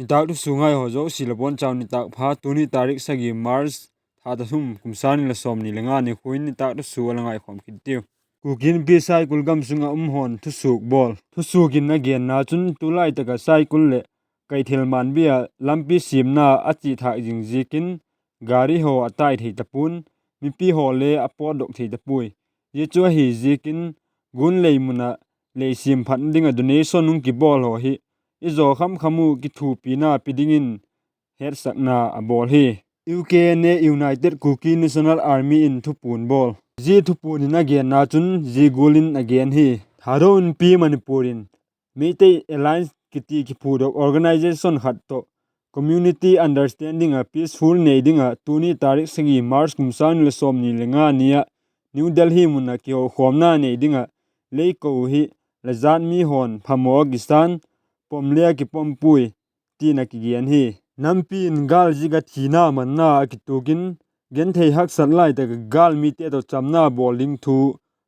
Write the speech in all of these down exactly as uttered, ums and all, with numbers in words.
Nitâk thusua ngai haw zosia la bawn chau nitâk pha. Tuni tarik sagi March, tha thum, kum sâng ni le sawmni le nga ni khu in nitâk thusua la ngaikhawm kit diu. Kuki Inpi Saikul gam sung ah um haw'n thusuak bawl. Thusuak in a genna chun tulai tak ah Saikul leh Kaithelmanbi ah lampi siamna a chia thâk zing ziakin gari haw a tai thei ta pua'n, mipi haw le a pawtdok thei ta puai. Zia chu ahi ziakin Gun lei mun ah lei siam phatna ding ah donation hung kibawl haw hi i zaw kham kham u kithuapina pe dingin hetsakna a bawl hi. U K N A, United Kuki National Army in thupuan bawl. Zia thupuan in a genna chun zia gual in a gen hi. Thadou Inpi Manipur in Meitei Alliance kiti kiphudok organisation khat tawh community understanding ah peaceful nei ding ah tuni tarik sagi March kum sâng ni le sawmni le nga ni ah New Delhi mun ah kihokhawmna nei ding ah lei ko hi la jat mi haw'n phamaw a kisa'n, pom le a kipom puai, ti'n a kigen hi. Nampi in gâl zik ah thina manna a kituak in genthei haksat lai tak ah gâl mite tawh chamna bawl ding thu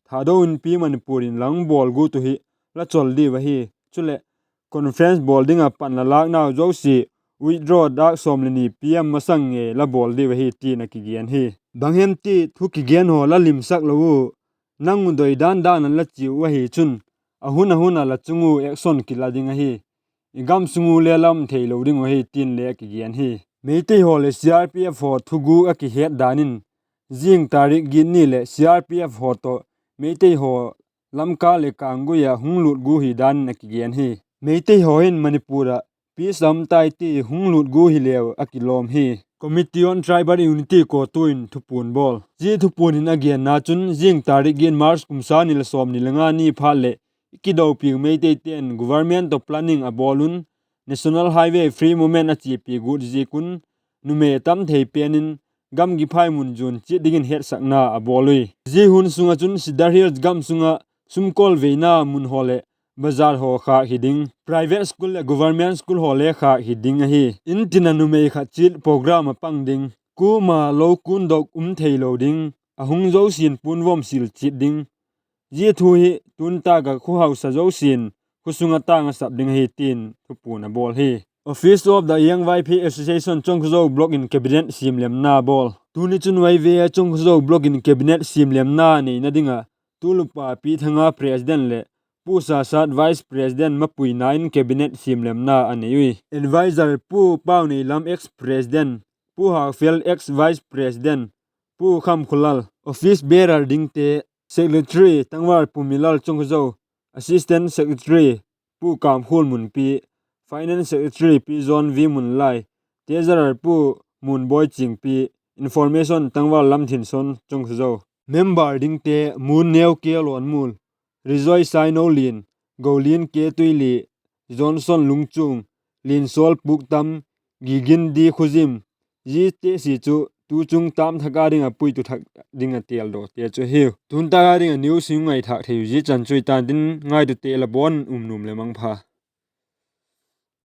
Thadou Inpi Manipur in la hung bawl guat uh hi la chawl diu ahi. Chuleh conference bawl ding ah pan la lâknau zosia withdraw dâk sawm le ni PM masang ngei la bawl diu ahi ti'n a kigen hi. Bang hem ti thu kigen haw la limsak lo u, nang u doi dan dan a la chia uh ahi chun a hun a hun ah la chung u action kila ding ahi. I gam sung u le la um theilo ding uh ahi ti'n le a kigen hi. Meitei haw leh CRPF haw thuguk a kihet dan in zing tarik giat ni leh CRPF haw tawh Meitei haw Lamka leh Kanggui ah hung lût gua hi dan in a kigen hi. Meitei haw hin Manipur ah peace a um tai ti hung lût gua hileu a kilawm hi. Committee on Tribal Unity, CoTU in thupuan bawl. Zia thupuan in a genna chun zing tarik giat March kum sâng ni le sawmni le nga ni phat leh i kidopiu Meiteite'n government tawh planning a bawl un National Highway Free Movement a chiapi guat ziak un numei a tam thei pen in gamgi phai mun zuan chiat dingin hetsakna a bawl ui. Zia hun sung ah chun Cedar Hills gam sung ah sumkawlveina mun haw leh bazar haw khâk hi ding, private school leh government school haw le khâk hi ding ahi. In tin ah numei khat chiat program a pang ding, kuama lo kundok um theilo ding, a hung zosia'n puan vawm sil chiat ding. Zia thu hi tun tâk ah khuhausa zosia'n khusung ah tâng a sap ding ahi ti'n thupuan a bawl hi. Office of the Young Vaiphei Association Chongkhuzo Block in cabinet siamlemna bawl. Tuni chun Y V A Chongkhuzo Block in cabinet siamlemna neina ding ah tulupa Pi Thanga president leh Pu Sasat vice president mapuina in cabinet siamlemna a nei ui. Advisor Pu Pauneilam ex president, Pu Haufel ex vice president, Pu Khamkhulal, office bearer dingte, secretary Tangval Pumilal Chongkhuzo, assistant secretary Pu Kamkhual Munpi, finance secretary Pi John V Munlai, treasurer Pu Munboi Chingpi, information Tangval Lamthinson Chongkhuzo. Member dingte Munneu K Lonmul, Rizoi Sainolian, Golian K Tuili, Johnson Lungchung, Liansual Puktam, Gigin D Khuzim, zite sia chu tuchung tam thak a ding ah puitu thak ding ah têldawte chu hiu. Tun tâk a ding ah news hung ngaithâk thei u zia chan chu i tan tin ngaitute la bawn um nuam leh mangpha.